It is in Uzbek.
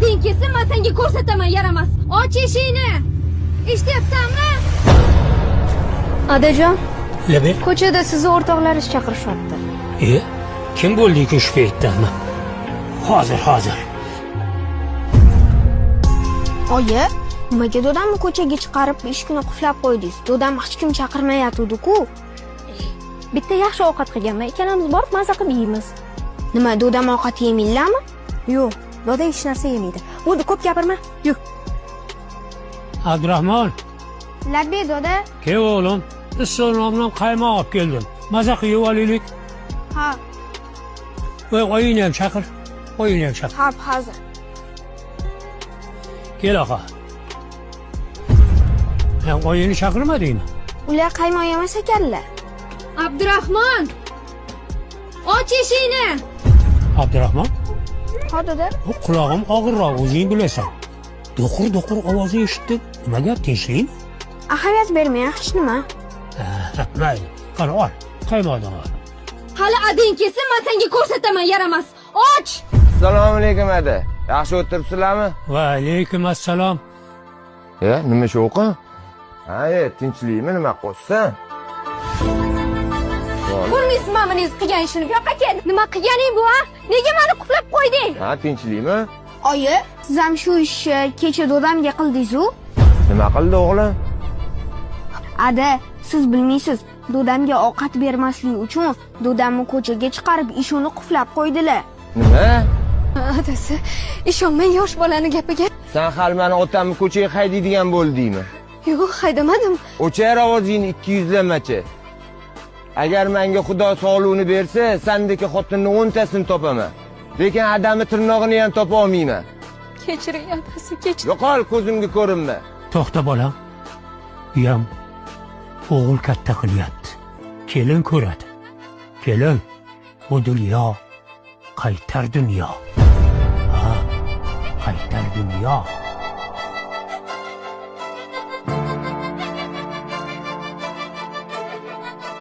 Adang kelsin, men senga ko'rsataman, yaramas. Och eshikni. Eshityapsanmi? Adajon, Lebe. ko'chada sizni o'rtoqlaringiz chaqirishyapti. E, kim bo'ldi ekan shu paytda? Hozir, hozir. Oyi, nimaga dodamni ko'chaga chiqarib eshikni qulflab qo'ydingiz? Dodam hech kim chaqirmayatuvdi-ku. Bitta yaxshi ovqat qilganman, ikkalamiz borib maza qilib yeymiz. Nima, dodam ovqat yemaylarmi? Yo'q, dodang hech narsa yemaydi. Bo'ldi, ko'p gapirma. Yur. Abdurahmon, Labbay, doda. kel o'g'lim. Issiq non bilan qaymoq olib keldim. Maza qilib yeb olaylik. Ha, Voy, oyingni ham chaqir. Oyingni ham chaqir. ha, hozir. Kel oqa. Sen oyingni chaqirmadingmi? Ular qaymoq yemas ekanlar. Abdurahmon! Och eshikni. Abdurahmon, Ha, doda. bu qulog'im og'irroq, o'zing bilasan. Do'qir do'qir ovozi eshitdim. Nima gap, tinchlikmi? Ahamiyat bermang, hech nima. Ha, mayli. Qani ol, qaymoqdan ol. Hali adang kelsin, men senga ko'rsataman, yaramas. Och! Assalomu alaykum ada. Yaxshi o'tiribsizlarmi? Va alaykum assalom. E, nima shovqin? Ha, e, tinchlikmi, nima qo'shsan? Ko'rmaysizmi mamingiz qilgan ishini? Bu yoqqa kel. Nima qilganing bu, ha? Nega meni qulflab qo'yding? Ha, tinchlikmi? Oyi, siz ham shu ishni kecha dodamga qildingiz-u? Nima qildi o'g'lim? Ada, siz bilmaysiz. Dodamga ovqat bermaslik uchun dodamni ko'chaga chiqarib eshikni qulflab qo'ydilar. Nima? Adasi, ishonmang yosh bolani gapiga. Sen hali mani otamni ko'chaga haydaydigan bo'ldingmi? Yo'q, haydamadim. O'char ovozingni ikki yuzlamachi. Agar menga Xudo sog'lig'ini bersa, sendeki xotinni o'ntasini topaman. Lekin adamni tirnog'ini ham topa olmayman. Kechiring adasi, kechiring. Yo'qol ko'zimga ko'rinma. To'xta bolam. Uyam o'g'il katta qilyapti. Kelin ko'radi. Kelin, bu dunyo qaytar dunyo. Ha, qaytar dunyo.